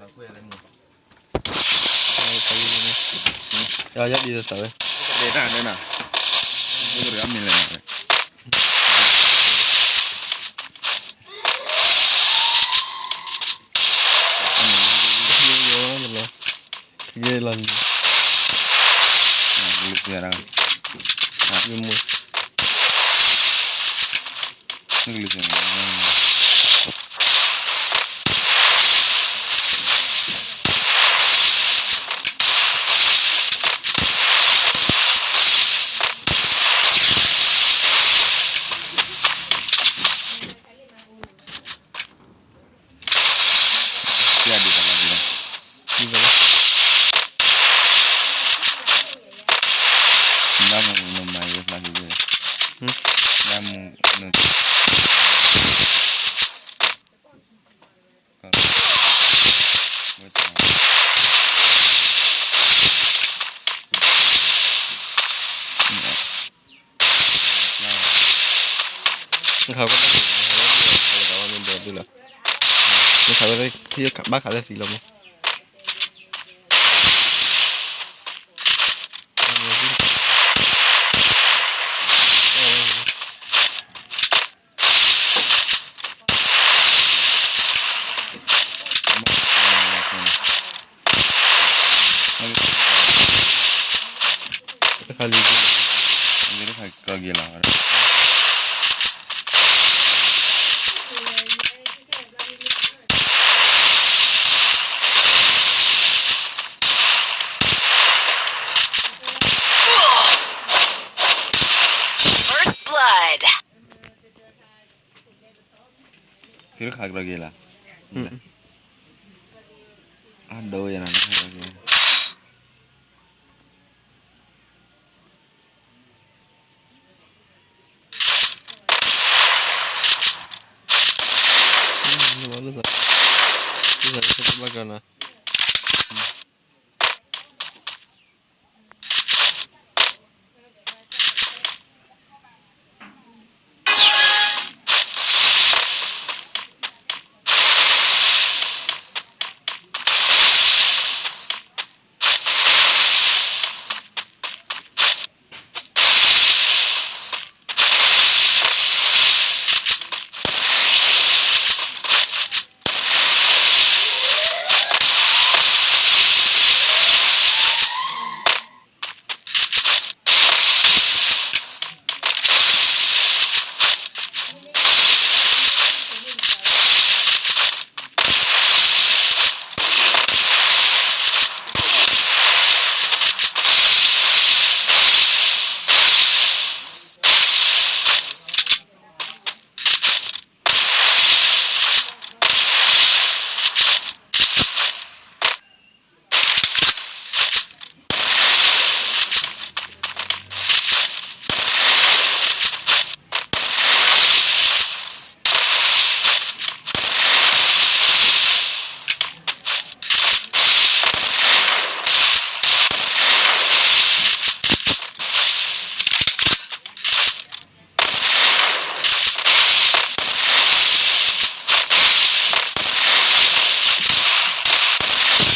ယၤဒ်သိးသးဝဲ, ဒ်တၢ်န့ၣ်နီၤ, မ့ၢ်လဲၣ်နီၤ, ယဲလီၤလံ, ယမူ, နခးဝဲ, နခးဝဲ, ဘၣ်ခးလၢသံလီၤမး. First blood. သုတခးကြၢးက့ၤလီၤ, အဒိယနၤ, ဘၣ်ကနၤ.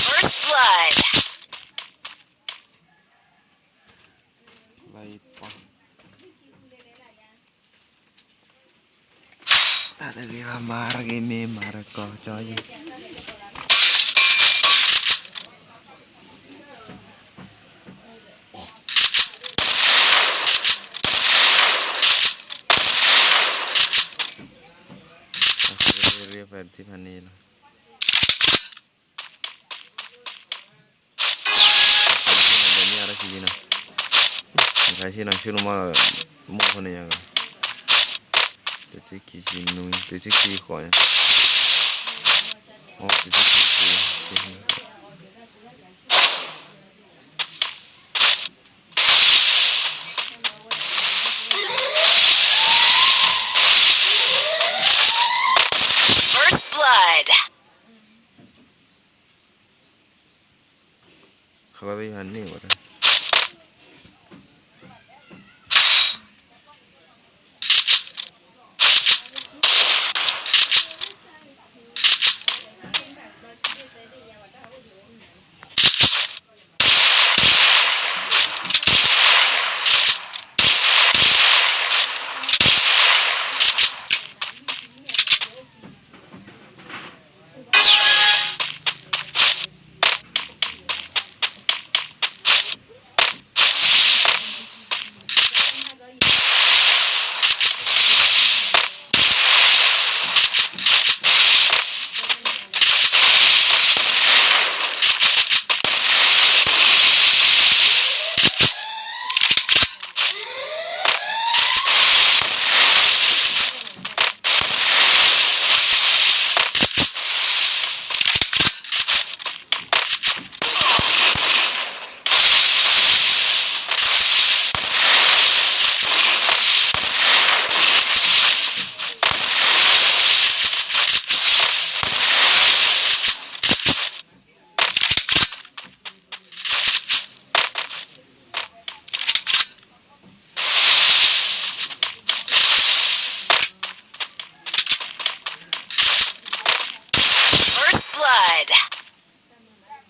First blood. တၢ်တဂ့ၤဘၣ် မၤရဂ့ၤမ့ၢ်မၤရကီကၠီယံၤ, ဖဲန့ၣ်လီၤ. နခါဆ့ၣ်နီၤဆ့ၣ်နီၤမး, မိၢ်ဖိန့ၣ်ယါ, တဆံခံဆံနွံ တဆံခံဃိး, တဆံခံဃိး. First blood. ခီသ့ၣ်ဟးန့ၢ်ဝဲဒၣ်, တၢ်တဂ့ၤဘၣ် မၤရဂ့ၤမ့ၢ်မၤရကီကၠီယံၤ,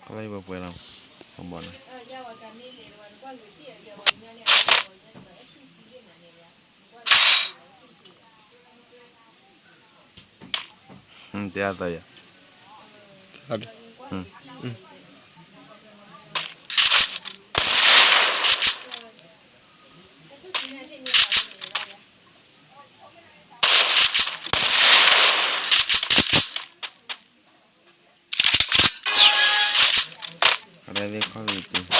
လၢယပှဲၤပှဲၤလီၤ, ဘီၣ်န့ၣ်, တဲအသးယၤ, အရၣ်သ့ၣ်ခီၣ်လံတ့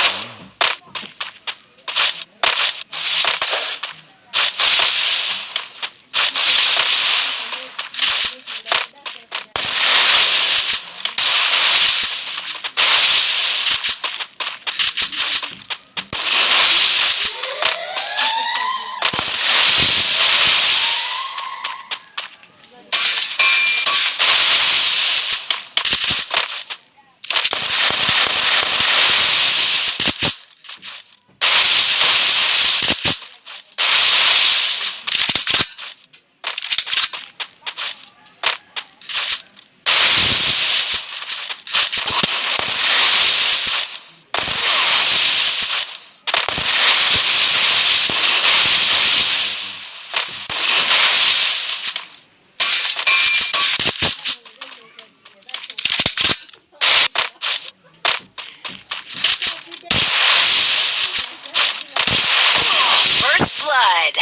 First blood.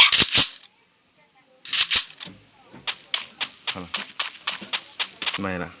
မၤလၢ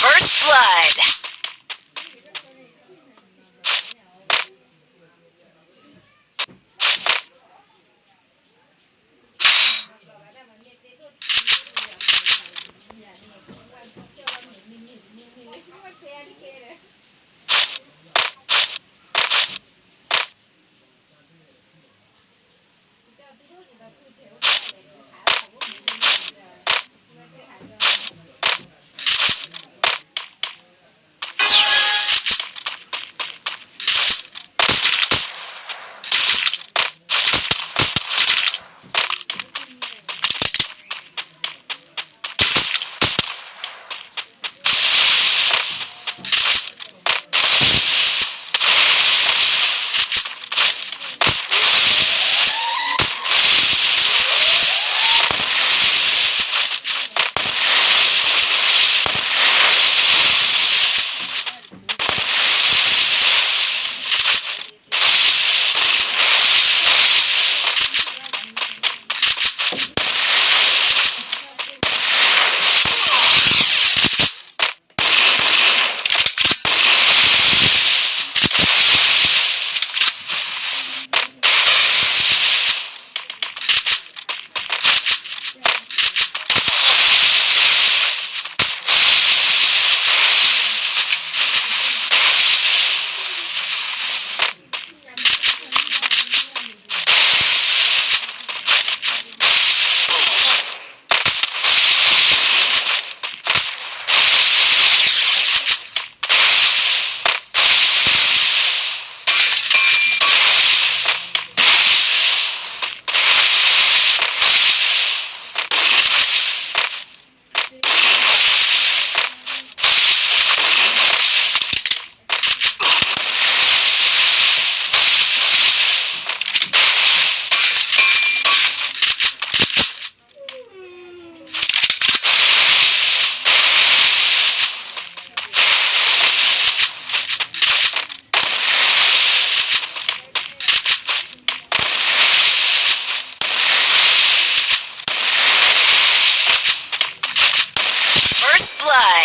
First blood.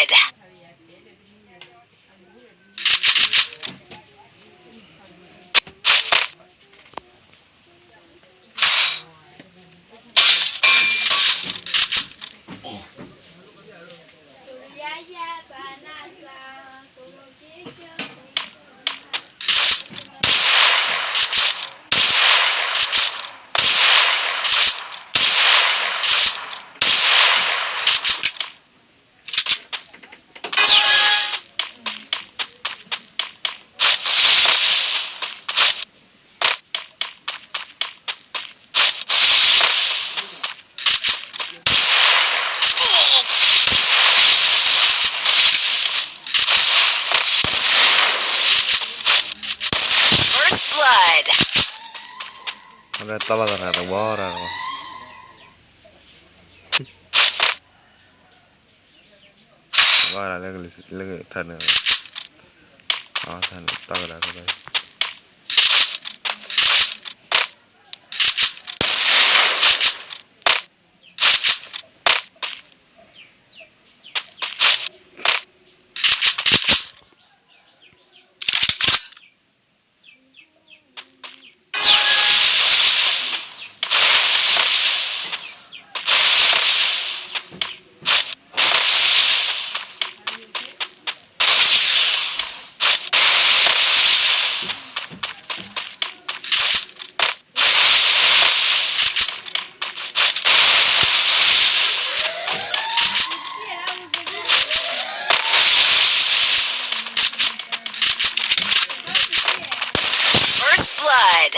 blood. First blood. အဝဲတၢ်လီၢ်သရၣ်တဝီရၣ်တဝီ ဝါရၣ်လၢကလၢထၢၣ်န့ၣ် အထၢၣ်န့ၣ် တၢ်ကဒၣ်ကဘၣ် First blood.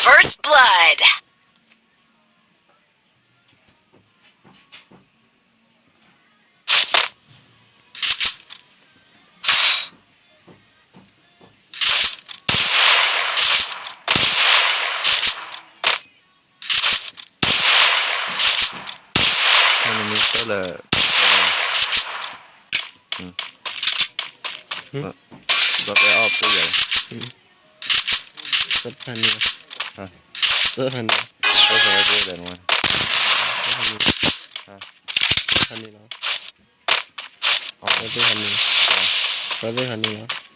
First blood. နမ့ၢ်ဆၢလၢ ဘၣ်ပဲအီၣ်ပယီၤ သၢဖးန့ၣ်လီၤ သၢဖးန့ၣ်လီၤ သၢဖးန့ၣ်လီၤ သၢဖးန့ၣ်လီၤ ဝဲသ့ၣ်ဟးနုာ်, ဝဲသ့ၣ်ဟးနုာ်လီၤ.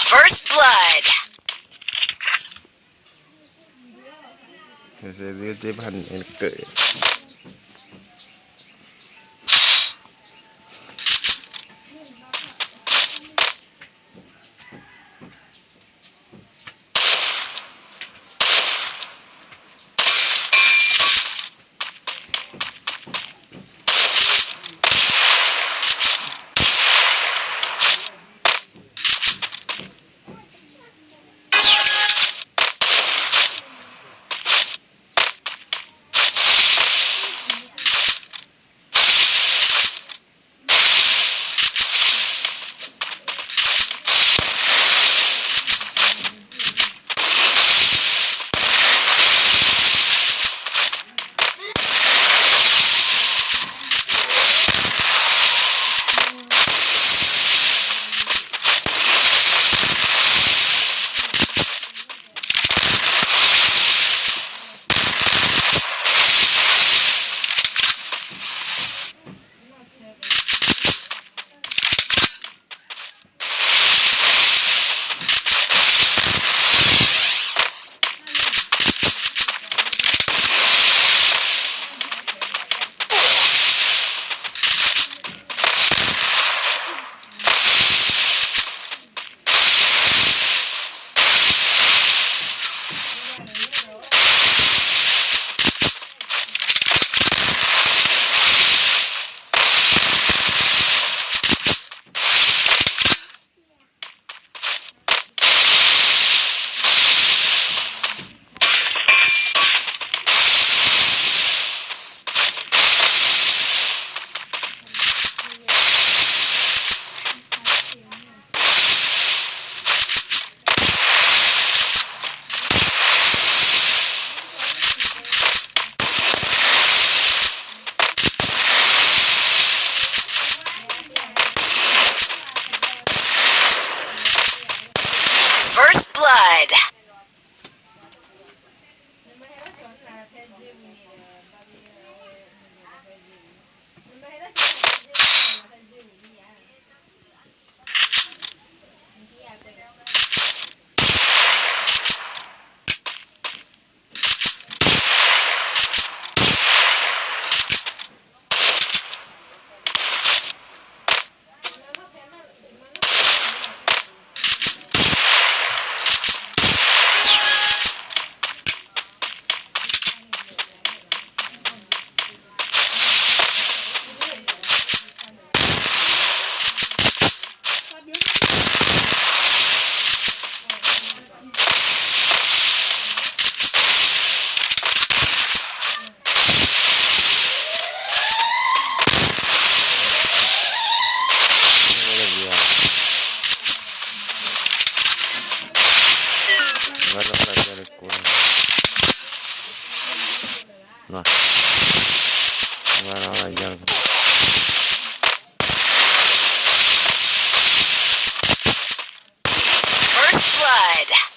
First blood. က့ဘၣ်န့ၣ်က့ First blood. ဝဲဒီးယ First blood.